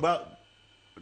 Ba,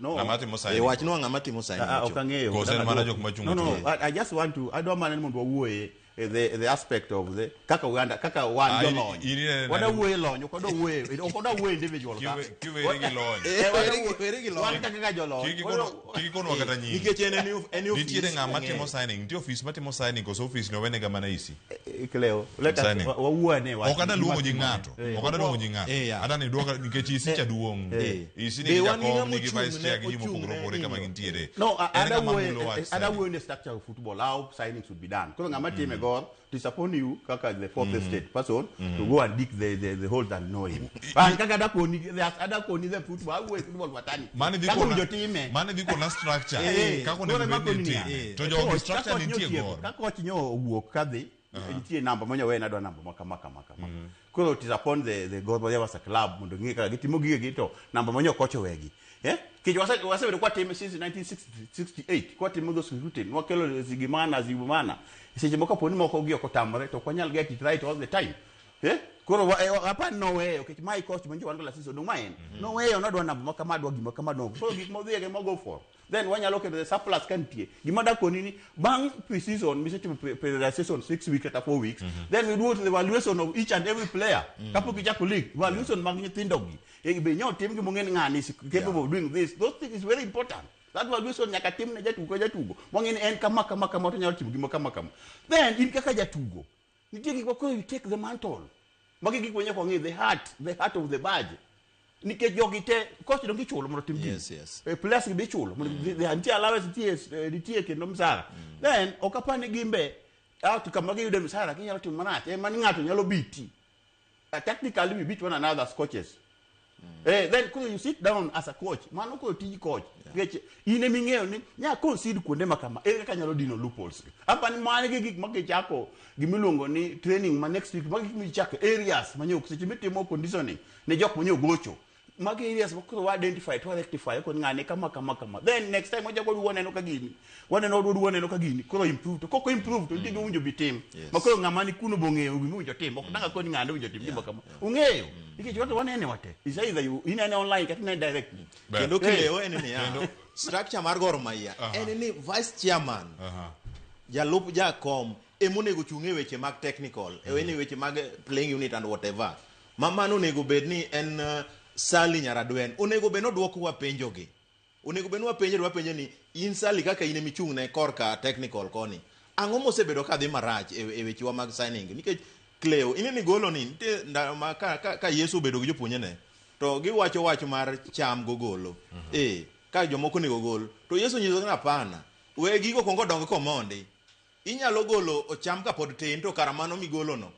no. Ng'ama timo E signing. wachnwa ng'ama timo signing. Ah, ok ocho. ang'eyo. Koso en mana jok machung' No, no, e I just want to, adwa mana ni mondo wawuoye eh, the aspect of the kaka Uganda, kaka wan Ah, jolony. in- Wadwa wuoye lony, ok wadwa wuoye, ok wadwa wuoye individual ka. Kiweri gi lony. Eh, Eh, wadwa weri gi lony. Wan kaka jolony. Kik ikonwa- Kik ikonwa kata nying. Nikech en en e ofis. Nitiere ng'ama ong'eyo. timo signing. Nitie ofis matimo signing koso ofis no wenega mana isi. Eh, Cleo, let us Signing. wawuo ane wach. Ok adwa luongo nying ng'ato. Eh. Ok adwa luongo nying ng'ato. Eh, yeah. Adwa ni duoka nikech isi cha duong'. Eh. Isi Be nigi wan gi jakom, ng'ama nigi vice ochung' chair ne- gi ji mopogore ochung' ne opogore kama hinyruok. gintiere. No, En ada ng'ama wuoye mulo wach ada signing. wuoye in the structure of football, how signing should be done. Koro ng'ama time gor, it is upon you kaka the fourth estate person to go and dig the holes and know him. And kaka ada koni, ada koni the football, awuoye football watani. Mane dhi Kaka kona- owinjo time. mane dhi kona structure. Eh, Kaka koro onego ema bed ni koni niya. itime. To Eh, jogi coach, structure ka coach nitie nyotieko, gor. Ka coach nyo owuok kadhi, nitie namba manyo wena adwa namba ma kama kama kama. Koro it is upon the Gor Mahia as a club mondo ng'e kaka gitimo gigegi to namba manyo coach owegi. Eh? Nikech wasebedo kwatime since 1968 kwatimo those routine wakelo zigimana zigimana seche moko kaponi moko gi ok otamore to ok wanyal get it right all the time. Eh? Koro apani noweyo nikech mae coach manjo wan go last season dong' ma en noweyo nodwa namba ma kama adwa gima kama adwa koro gik modhiye ma go for then wanyalo keto the surplus ka nitie gima dakoni ni bang' pre-season misetimo periodization 6 weeks kata 4 weeks then we do the evaluation of each and every player kapok ichako league evaluation mag nyithindo gi Eh, be nyo tim gi mong'e ni ng'ani is capable of doing this those things is very important that evaluation nyaka tim ne jatugo ka jatugo mong'e ni en kama kama kama to nyalo timo gima kama kama then in kaka jatugo nitie gik moko you take the mantle magi gik manyaka wang'e the heart of the badge nikech jogi te coach dong ichulo mondo otim gini. Yes. Eh, players gi be ichulo mondo nitie allowance nitie nitie kendo msara then ok apar ni gimbe out kama giyude msara ginyalo timo marach ema ni ng'ato nyalo biti. Technically we beat one another as coaches. Eh, then koro you sit down as a coach mano koro tij coach nikech in ema ing'eyo ni nya concede kuonde ma kama ere kaka anyalo dino loopholes apa ni mano gi gik ma kichako gimiluongo ni training ma next week magi gik michako areas manyo seche mitimo conditioning ne jok manyo gocho magi areas ma koro wa identify to wa rectify koro ng'ane kama kama kama then next time wachako waduogo waneno ka gini waneno waduogo waneno ka gini koro improve to koko improve to nitie gima owinjo bitim ma koro ng'ama ni kuno bong'eyo gima owinjo tim ok dang' akoni ng'ane owinjo tim gima kama ung'eyo nikech wato wanene wate is either you inene online kata inene directly. Ber. Kendo Eh. kileo en niya, structure mar Gor Mahia en ni vice chairman jalup jakom emonego chung' e weche mag technical e weche mag playing unit and whatever ma mano onego bed ni en Sally Nyaradwen onego bed ni oduoko penjogi onego bed ni wapenje wapenje ni in Sally kaka in emichung' ne korka technical koni ang'o mosebedo ka dhi marach e wechewa mag signing nikech Cleo ineni golo ni nitie ndalo ma ka Yesu obedo gi jopuonjrene to giwacho wach mar cham gogolo eh ka jomoko onego gol to Yesu onyiso ni hapana we gigo kuongo odong komondi inyalo golo cham kapod tin to kara mano migolo no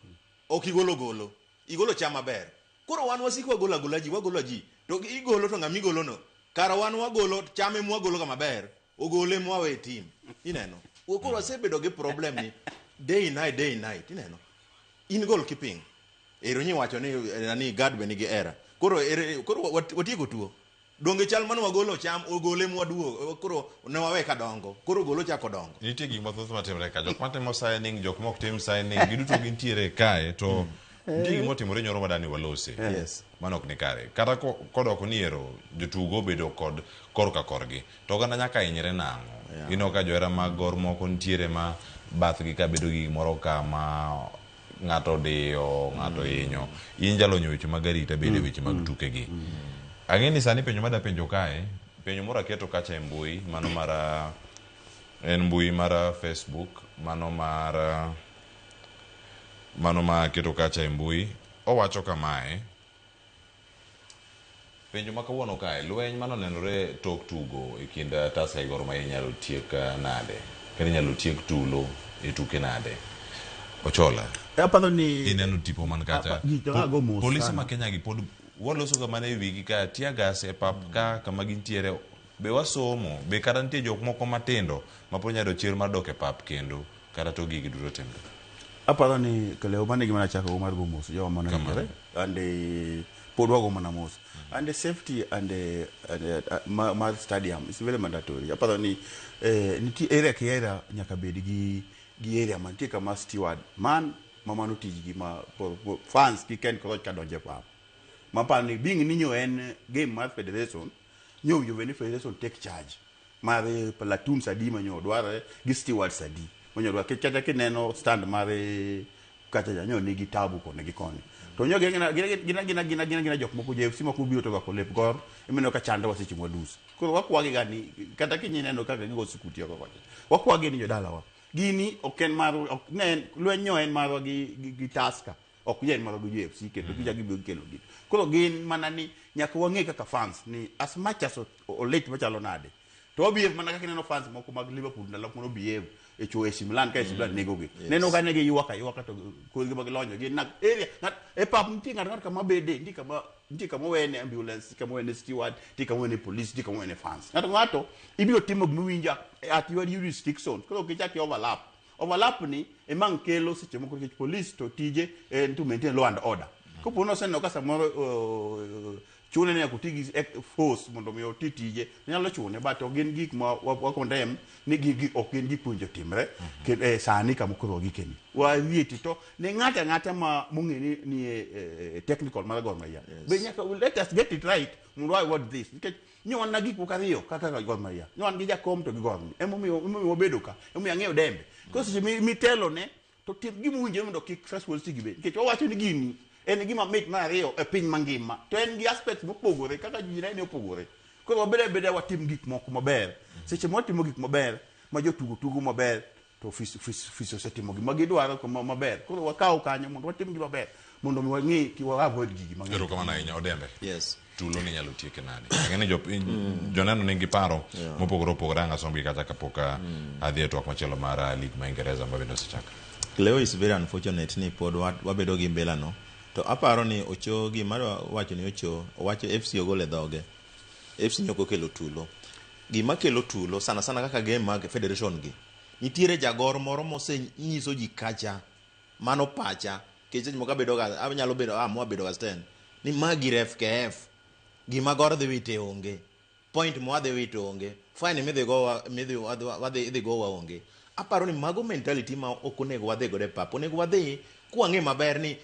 ok igolo golo igolo cham maber koro wan wasiko wagolo agola ji wagolo ji to igolo to ng'ama igolo no kara wan wagolo cham ema wagolo ga maber ogole mwawe e team ineno koro wasebedo gi problem ni day night day night ineno in goal keeping ero nyi wacho ni nani guard be nigi error koro ere koro watieko tuo donge chal mane wagolo cham ogole mwaduogo koro ne wawe ka dongo koro ogolo chako dongo. Nitie gik mathoth matimore ka jok matimo signing jok mok tim signing giduto gintiere kae to nitie gima otimore nyoro madani walose. Mano ok ni kare kata kodoko ni ero jotugo obedo kod korka korgi to oganda nyaka hinyre nang'o. Ineno ka johera mag Gor moko nitiere ma bathgi ka bedo gi gimoro ka ma ng'ato odiyo ng'ato hinyo in jalony e weche mag arita bende weche mag tukegi ang'e ni sani penjo mada penjo kae penjo moro aketo kacha e mbui mano mar en mbui mar Facebook mano mar mano ma aketo kacha e mbui owacho kamae penjo ma kawuono kae lweny manonenore tok tugo e kind Tusker gi Gor Mahia inyalo tiek nade kata inyalo tiek tulo e tuke nade Ochola Aparo ni ineno tipo man kacha Apa- ago mos polise sana. ma Kenya gi pod waloso ga mana e wigi ka tear gas e pap ka kama gintiere be wasomo be kata nitie jok moko matindo ma pod nyalo chir mar dok e pap kendo kata to gigi duto timre. Aparo ni Kaleo mano e gima nachako go mar go mos jowa mane Kamano. hinyore and pod wago mana mos and the safety and mar stadium is very mandatory. Aparo ni nitie area ka area nyaka bed gi area mantie kama steward man ma mano tijgi ma fans kik encroach ka donjo e pap maparo ni being ni nyo en game mar federation. Nyo winjo bed ni federation take charge mar platoons adi manyo dwarore gi stewards adi manyo dwarore. Nikech kata kineno stand mar kacha cha nyo nigi tabu koni gi koni. To nyo gin gin gin gin gin gin jok moko JFC moko biro to rwako lep Gor imineno ka chandowa seche mwadus. Koro wakwagi ga ni kata kinyineno kaka gigo sukuti oko kocha. Wakwagi ni jodalawa. Gini ok en mar ok ne en lweny nyo en marwa gi Tusker. Ok en marwa gi JFC kendo gichako gibiro gikelo gini. Koro gin mana ni nyaka wang'e kaka fans ni as much as olit machalo nade. To wabehave mana kaka ineno fans moko mag Liverpool ndalo moko behave e chuo AC Milan ka AC Milan negogi. Neno ka ne giywak aywaka to korgi ma gilonyo gin na area ng'at e pap nitie ng'ato ng'ato kama bede nitie kama nitie kama owene ambulance nitie kama owene steward nitie kama owene police nitie kama owene fans. Ng'ato ng'ato ibiro timo gima iwinjo at your jurisdiction. Koro ok ichak i overlap. Overlap ni ema ang' kelo seche moko nikech police to tije en to maintain law and order. Kopo ni oseneno ka samoro chune ni nyaka oti gi force mondo mi oti tije, nyalo chune but ok gin gik ma wa condemn ni gi ok gin gik mowinjo timre sani kama koro wagikeni. Warieti to ne ng'ato ang'ata ma mong'e ni ni e technical mar Gor Mahia. Be nyaka let us get it right mondo wa avoid this. Nikech nyo wan na gik moko ariyo kaka Gor Mahia. Nyo wan gi jakom to gi Gor. Emomiyo emomiyo wabedo ka. Emomiyo ang'eyo Dembe. Koro seche mitelo ne to tim gima owinjore mondo kik responsibility gi bed. Nikech wawacho ni gini en gima mit mar ariyo e piny mangima. To en gi aspects mopogore kaka ji nene opogore. Koro wabed abeda watim gik moko maber. Seche ma watimo gik maber ma jotugo tugo maber to ofis osetimo gima gidwaro kama maber. Koro wakaw kanyo mondo watim gima maber mondo mi wang'i ki wa avoid gigi mang'eny. Erokamano ahinya Odembe. Yes. Tulo ni nyalo tieke nade? Ang'e ni jopiny joneno nigi paro mopogore opogore ang' asomgi kata kapok adhi e twak machielo mar league ma Ingereza ma bende osechakre. Cleo is very unfortunate ni pod wabedo gi mbela no. To aparo ni Ocho gima wacho ni Ocho owacho FC ogolo e dhoge. FC nyoko kelo tulo. Gima kelo tulo sana sana kaka game mag federation gi. Nitiere jagor moro mosenyiso ji kacha mano pacha nikech seche moko abedo ga anyalo bedo amua bedo ga stand ni ma gir FKF gima Gor dhi wite onge point mwadhi wito onge fine midhi gowa midhi wadhi idhi gowa onge aparo ni mago mentality ma ok onego wadhi godo e pap onego wadhi kwang'e maber ni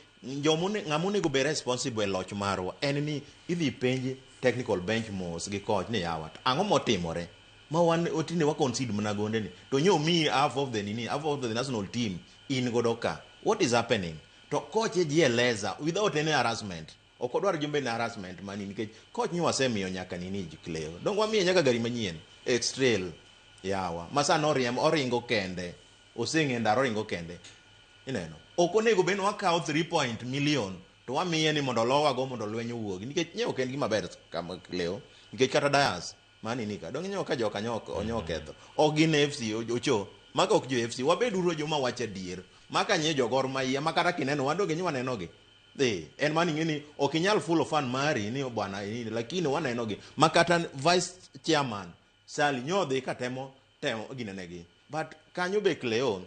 joma ng'ama onego bed responsible e loch marwa en ni idhi penj technical bench mos gi coach ni yawa to ang'o motimore ma wan otinde wa concede mana gonde ni to nyo mi half of the nini half of the national team in godo ka what is happening to coach e jieleza without any harassment ok odwar jombe na harassment mani nikech coach ni wasemiyo nyaka nini Cleo dong wamiye nyaka gari manyien X-Trail yawa ma sani oriemb oringo kende oseng'e ndara oringo kende ineno ok onego bed ni wakawo 3 point million to wamiye ni mondo olowago mondo lweny owuogi nikech nye ok en gima ber kama Cleo nikech kata Dias mani nika dong inyo ka joka nyo onyo ketho ok gin FC ocho maka ok jo FC wabed uru joma wacho adier maka nye jo Gor Mahia ma kata kineno wan donge waneno gi en mani ing'e ni ok inyal fulo fan mari ni bwana nini lakini waneno gi ma kata vice chairman Sali nyo dhi ka temo temo ginene but kanyo be Cleo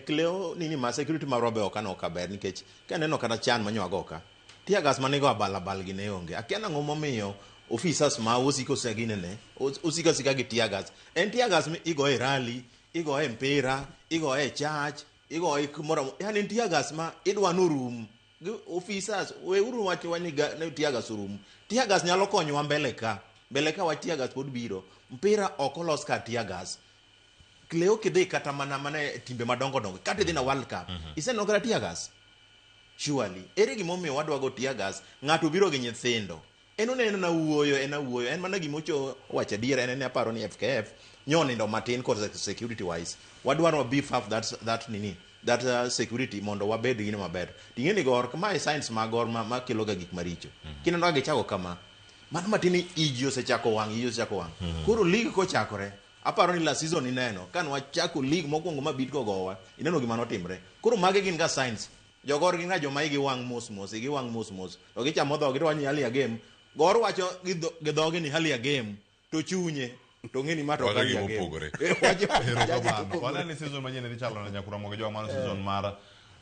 Cleo nini ma security marwa be ok aneno ka ber nikech kaneno kata chan manyo ka tear gas manigo abal abal gi ne onge akia nang'o momiyo officers ma osiko ginene osiko asika gi tear gas en tear gas mi igoye e rally igoye e mpira igoye e church igoye kumoro yani en tear gas ma idwa norum Gi officers weuru wach wani ni tear gas orum tear gas nyalo konyowa mbele ka mbele ka wach tear gas pod biro mpira ok olos ka tear gas Cleo kidhi kata mana mana e timbe madongo dongo kata idhi na World Cup iseneno kata tear gas surely ere gimomiyo wadwa go tear gas ng'ato biro gi nyithindo en oneno na wuoyo en awuoyo en mana gimocho owacho adier en en aparo ni FKF nyo nindo matin kod security wise wadwaro beef up that nini that security mondo wabed gino maber ting'e ni Gor mae science ma Gor ma kelo ga gik maricho kineno ka gichako kama mano matin ni iji osechako wang' iji osechako wang' koro league kochakore aparo ni last season ineno ka nwachako league mokwongo ma Bidco gowa ineno gima notimre koro mage gin ga signs jogor gin ga joma igi wang' mos mos igi wang' mos mos to gichamo dhogi to wanyi halia game Gor wacho gi dhogi ni halia game to chunye to ng'e ni ma to Wacho ok halia gima game. opogore. Wacho Erokamano. opogore. Wane ni season manyien dhi chalo nade nyakura mogo jowa mano season mar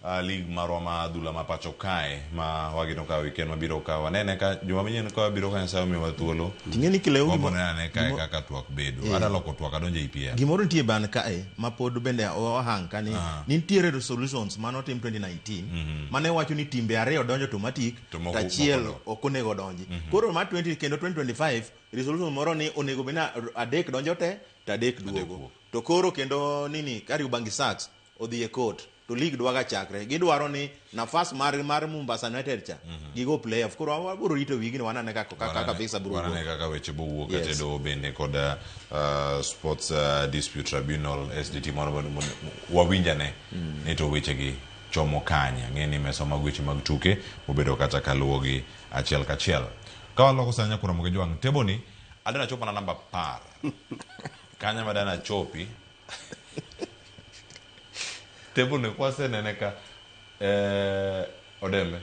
League marwa ma adhula ma pacho kae ma wageno ka weekend mabiro ka wanene ka juma manyien ka wabiro ka Nyasaye omiyowa thuolo. Ting'e ni Kileo Wabiro neno ane kae kaka twak bedo. Ada loko twak adonjo e EPL. Gimoro nitie ban kae ma pod bende ohang ka ni nitiere resolutions mane otim 2019 mane wacho ni timbe ariyo donjo automatic To moko- to achiel moko ok onego odonji. Koro mar 20 kendo 2025 resolution moro ni onego bed ni adek donjo te to adek duogo. wuok. To koro kendo nini Kariobangi Sharks odhi e court to league dwaga chakre gidwaro ni nafas mar Mombasa United cha gigo playoff. Koro wabiro rito wigni wanane kaka visa biro Wanane wuok. kaka weche bowuok Yes. kata e doho bende kod Sports Dispute Tribunal SDT mondo wawinjane ni to wechegi chomo kanye. Ang'e ni mesa mag weche mag tuke obedo kata kaluwogi achiel kachiel. Ka waloko sani nyakura mogi jwang' teboni adana chopo mana namba 10. Kanya madana chopi. Teboni kwasenene ka Odembe.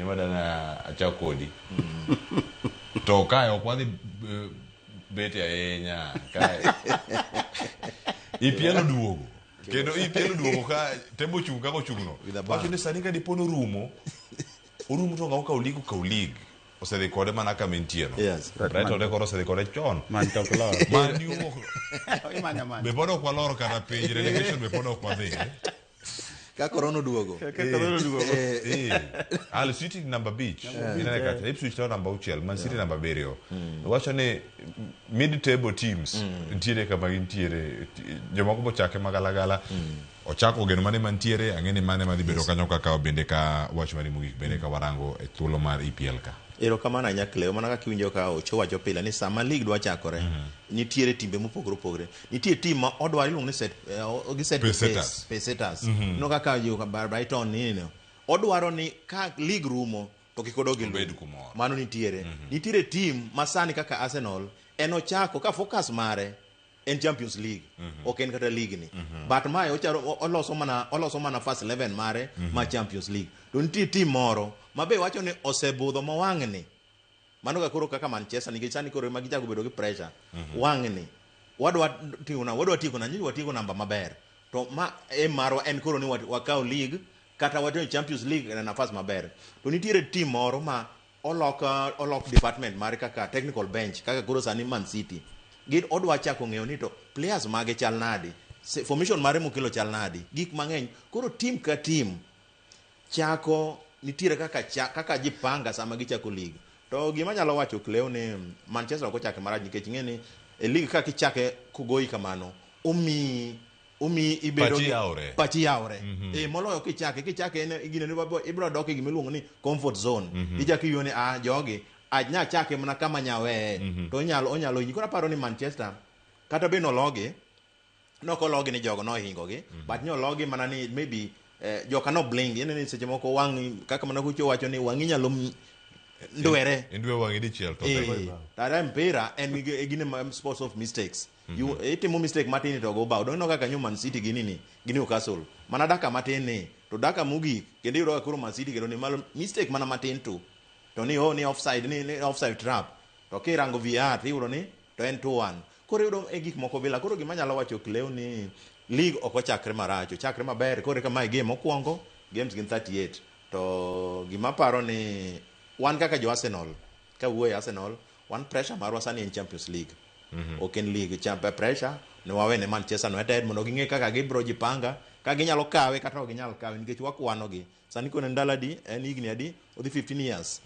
Madana achak kodi. To kae ok wadhi bete ahinya kae. EPL oduogo. Kendo EPL oduogo ka tebo ochung' kaka ochung'no. With a bang. Wacho ni sani ka dipo ni orumo, orumo to ng'awo kawo league okawo league. Osedhi kode mana kama entie no. Yes. Brighton koro osedhi kode chon. Man to ok lor. Man U ok- Imanya manya. be pod ok walor kata piny relegation be pod ok wadhi. Ka corona oduogo. Ka corona oduogo. Hull City namba 5. Inene kacha. Ipswich Town namba 6, Man City namba 7. Wacho ni mid table teams nitiere kama gintiere. Jomoko bochake magalagala. Ochako geno mane mantiere, ang'e ni mane madhi bedo kanyo kaka bende ka wach mari mogik bende ka warango e thuolo mar EPL ka. Erokamano ahinya Cleo, mana kaka iwinjo ka Ocho wacho pile ni sama league dwa chakore, nitiere timbe mopogore opogore. Nitie team ma odwaro iluongo ni set, gi set Pace setters. pace setters. Ineno kaka jo Brighton nini no. Odwaro ni ka league rumo to kik odog e Obed lum. kumoro. Mano nitiere. Nitiere team ma sani kaka Arsenal en ochako ka focus mare en Champions League, ok en kata league ni. But mae ocharo oloso mana first 11 mare ma Champions League. To nitie team moro ma be wacho ni osebudho ma wang'ni. Mano ka koro kaka Manchester nikech sani koro ema gichako bedo gi pressure. Wang'ni wadwa tieko na wadwa tieko na nyinyi watieko namba maber. To ma e marwa en koro ni wakaw league kata watimo Champions League e nafas maber. To nitiere team moro ma olok department mare kaka technical bench kaka koro sani Man City. Gin odwa chako ng'eyo ni to players mage chal nadi, formation mare mokelo chal nadi, gik mang'eny. Koro team ka team chako nitiere kaka jipanga sama gichako league. To gima anyalo wacho Cleo ni Manchester ok ochake marach nikech ing'e ni e league kaka ichake kogoyi kamano, omiyi ibedo Pachi gi- yawre. Pachi yawre. Moloyo kichake en gine ni ibiro dok e gima iluongo ni comfort zone. Ichako iwinjo ni jogi anya chake mana kama nyaweye. To onyalo hinyi. Koro aparo ni Manchester kata be nologi, nok ologi ni jogo nohingogi, but nyologi mana ni maybe joka no blink. Ineno ni seche moko wang' kaka mana kucho wacho ni wang'i nyalo ndwere. Indwe wang'i dichiel to Tara mpira en gine ma sports of mistakes. Itimo mistake matin to go bao. Doneno kaka nyo Man City gi nini, gi Newcastle. Mana daka matin ni, to daka mogik kendo iyudo ka koro Man City kendo ni malo mistake mana matin to. To ni oh ni offside ni offside trap. To kirango VAR to iyudo ni to en 2-1. Koro iyudo e gik moko bila. Koro gima anyalo wacho Cleo ni league ok ochakre marach, ochakre maber. Koro eka mae game mokwongo, games gin 38. To gima aparo ni wan kaka jo Arsenal, ka wuoyo e Arsenal, wan pressure marwa sani en Champions League. Ok en league, champion pressure ne wawene Manchester United mondo ging'e kaka gibiro jipanga, ka ginyalo kawe kata ok ginyal kawe nikech wakwano gi. Sani koro en ndalo adi, en higni adi, odhi 15 years.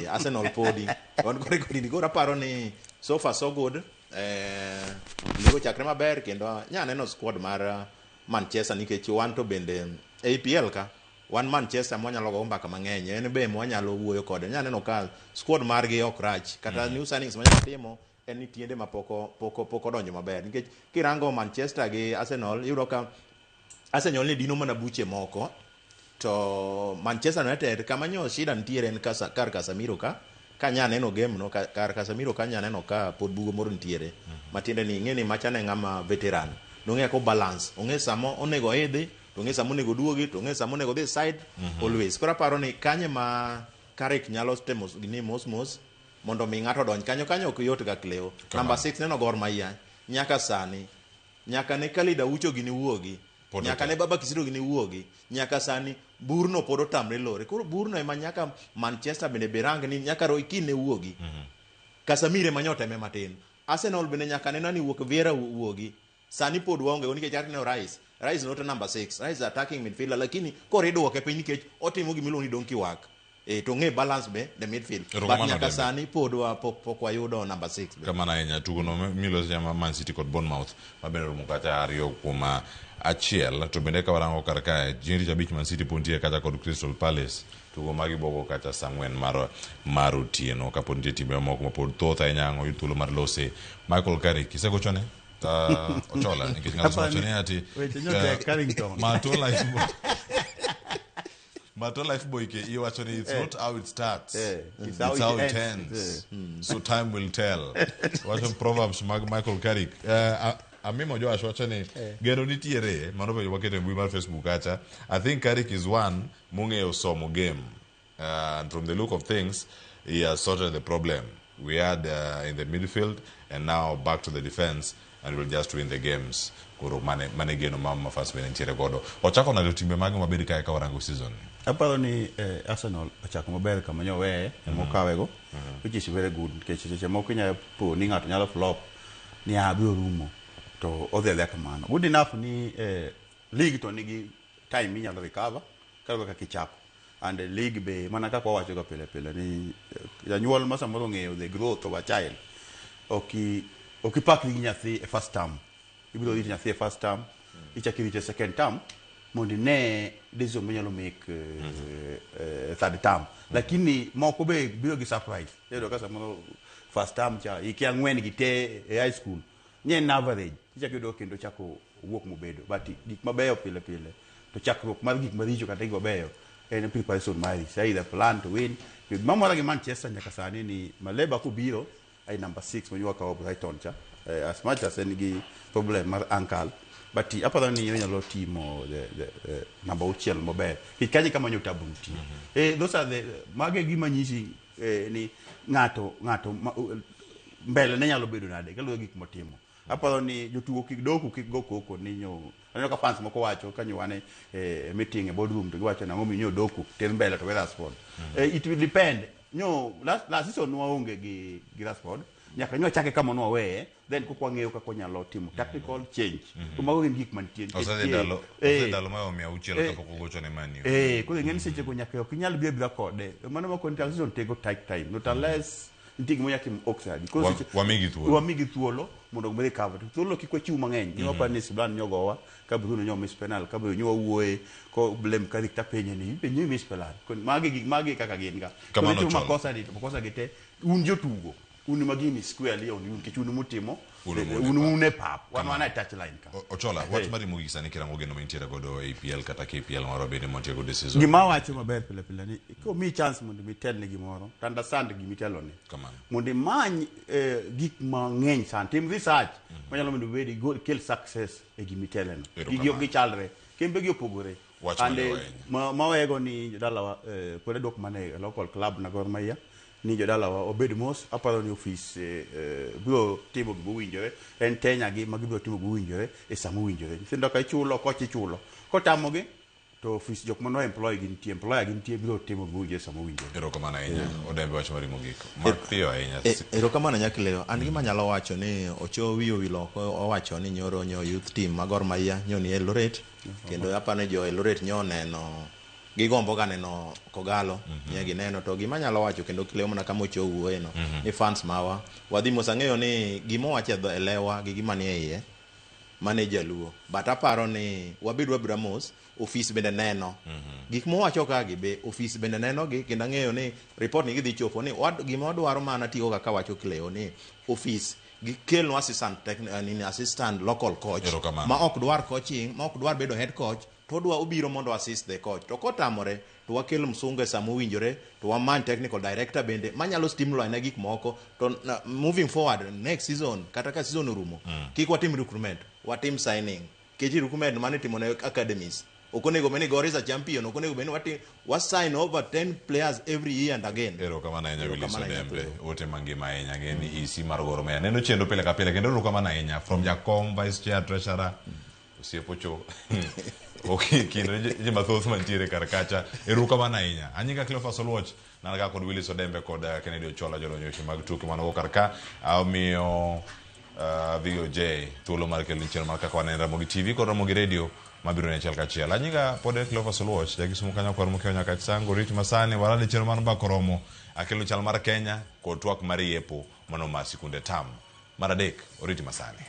Arsenal podi. Wan kore kodi koro aparo ni so far so good. League ochakre maber kendo nya neno squad mar Manchester nikech wan to bende APL ka wan Manchester mwanyalo go mbaka mang'eny, en be mwanyalo wuoyo kode. Nya neno ka squad margi ok rach kata new signings manyalo timo en ni tiende ma pok odonjo maber nikech kirango Manchester gi Arsenal iyudo ka Arsenal ne dino mana buche moko to Manchester United kama nyo shida nitiere en kar Casemiro ka nya neno game no kar Casemiro ka nya neno ka pod bugo moro nitiere. Matiende ni ing'e ni macha ne ng'ama veteran nong'e ko balance, ong'e sama onego idhi to ong'e sama onego duogi to ong'e sama onego dhi side always. Koro aparo ni kanye ma Carrick nyalo temo ni mos mos mondo mi ng'ato odonj kanyo, kanyo ok yot ga Cleo. Number 6 neno Gor Mahia nyaka sani, nyaka ne Khalid Aucho gini wuogi. Pod Nyaka otek. ne Baba Kizito gini wuogi, nyaka sani burno pod otamre lore. Koro burno ema nyaka Manchester bende berang ni nyaka Roy Keane ne wuogi. Casemiro ema nyoteme matin. Arsenal bende nyaka ne nani wuok Vieira wuogi. Sani pod waonge go nikech aneno Rice. Rice not a number 6. Rice is attacking midfielder lakini koro iduoke piny nikech otimo gimiluongo ni donkey work. E, to ng'e balance be the midfield. But Erokamano nyaka Dembe. sani pod wa pok, pok wayudo number 6 be. Kamano ahinya tugono miloso ma Man City kod Bournemouth ma bende orumo kacha 2-1 to bende ka warango kar kae chieng' tich abich Man City pod nitie kacha kod Crystal Palace tugo ma gibogo kacha saa 4 mar mar otieno kapod nitie timbe mamoko ma pod thoth ahinya ang' oyud thuolo mar lose Michael Carrick isegochone Ochola nikech ng'ato osewacho ni ati Weche nyotek Carrington. Mato life boy Mato life boy ke iwacho ni it's not how it starts It's it's how it it ends. ends so time will tell wacho proverbs mag Michael Carrick Amimo Joash wacho ni geno nitiere mano penjo waketo e mbui mar Facebook kacha I think Carrick is one mong'eyo somo game and from the look of things he has sorted the problem we had in the midfield and now back to the defense and we'll just win the games koro mane mane geno ma mafas bende nitiere godo ochako nade timbe mage mabed kae ka warango season ni Aparo ni Arsenal ochako maber kama nyoweye ema okawego which is very good nikech seche moko inyalo po ni ng'ato nyalo flop ni ah biro rumo to odhi adhiya kamano. Good enough ni league to nigi time minyalo recover kaluwore kaka ichako and the league be mana kaka wawacho ga pile pile ni janyuol ma samoro ong'eyo the growth of a child ok ipakri gi nyathi e first term ibiro rito nyathi e first term ichako irite second term mondo ine decision minyalo make third term lakini moko be biro gi surprise iyudo ka samoro first term cha hike ang'wen gi te e high school nye en average ichako yudo kendo chako wuok mobedo but gik mabeyo pile pile to chakruok mar gik maricho kata gik mabeyo en preparation mari it's either plan to win gima mora gi Manchester nyaka sani ni Maleba kobiro ai number 6 manyuwa kawo Brighton cha as much as en gi problem mar ankle but aparo ni onyalo timo the number 6 maber nikech kanyo kama nyo tabu nitie those are the mage gima nyisi ni ng'ato mbele ne nyalo bedo nade kaluwore gi gik motimo aparo ni jotugo kik doku kik go koko ni nyo aneno ka fans moko wacho kanyo wane meeting e boardroom to giwacho nang'o minyo doku ter mbele to we Rashford it will depend nyo last season waonge gi Rashford nyaka nyo chake kama nwaweye then kok wang'eyo kaka wanyalo timo tactical change to mago gin gik mantie osedhi ndalo ma 600 kapok ogocho ne Man U koro ing'e ni seche go nyaka ok inyal biro abira kode mano mako ni season tego tight time not unless nitie gima nyaka tim Oxford wamigi thuolo mondo gi recover thuolo kik wachiw mang'eny ni waparo ni Sudan nyogowa ka Bruno nyo miss penal ka Bruno wawuoye ko blame Carrick tapenje ni be nyo miss penal magi gik magi kaka gin ga koro itimo makosa ni to makosa gi te un jotugo un magini squarely on un nikech un mutimo un e pap wan wan e touchline ka Ochola wach mari mogik sani kirango geno mantiere godo APL kata KPL marwa bende mantiere godo e season gima wacho maber pile pile ni komiyi chance mondo mitel ne gimoro to understand gimitelone mondo imany gik mang'eny sana tim research manyalo mondo ibed kel success e gimiteleno gigi ok gichalre kembe gi opogore and mawego ni jodalawa pod aduok mana e local club na Gor Mahia ni jodalawa obed mos aparo ni ofis biro timo gima owinjore en tenya gi ma gibiro timo gima owinjore e sama owinjore nyithindo ka ichulo koch ichulo kotamogi to ofis jok mano employ gi nitie employer gi nitie biro timo gima owinjore sama owinjore erokamano ahinya Odembe wach mari mogik mapiyo ahinya erokamano Nyakileo an gima anyalo wacho ni Ocho wiye owil oko owacho ni nyoro nyo youth team ma Gor Mahia nyo ni Eldoret kendo aparo ni jo Eldoret nyo oneno gigombo ga neno Kogalo nye gineno to gima anyalo wacho kendo Kileo mana kama Ocho wuoye no ni fans mawa wadhi mos ang'eyo ni gima owacho e lewa gi gima nie iye mane jaluo but aparo ni wabed wabira mos ofis bende neno gik mowacho ka gi be ofis bende neno gi kendo ang'eyo ni report ni gidhi chopo ni gima wadwaro mana tiyo kaka wacho Kileo ni ofis gikelnwa assistant assistant local coach ma ok dwar coaching ma ok dwar bedo head coach to odwa obiro mondo assist the coach to kotamore to wakel msungu e sama owinjore to wamany technical director bende manyalo stimulate gik moko to moving forward next season kata ka season orumo kik watim recruitment watim signing nikech recruitment mane itimo ne academies ok onego bed ni Gor is a champion ok onego bed ni wa sign over 10 players every year and again. Erokamano ahinya Willis Odembe ote mangima ahinya ng'e ni EC mar Gor Mahia neno chenro pile ka pile kendo erokamano ahinya from Jakom vice chair treasurer Osiepocho ok kind ji mathoth mantiere kar kacha. Erokamano ahinya. Anyinga Cleophas Oluoch, nan ka kod Willis Odembe kod Kennedy Ochola jolony weche mag tuke manogo kar ka. Omiyo VOJ thuolo mar kelo chenro mar kaka waneno Ramogi TV kod Ramogi Radio mabiro ne achiel kachiel. Anyinga pod en Cleophas Oluoch, jakisumu kanyo kwar mokiewo nyaka Chisango, rit masani walal e chenro mar mbaka oromo. Akelo chal mar Kenya kod twak mar yepo mano mar sikunde tam. Mar adek, oriti masani.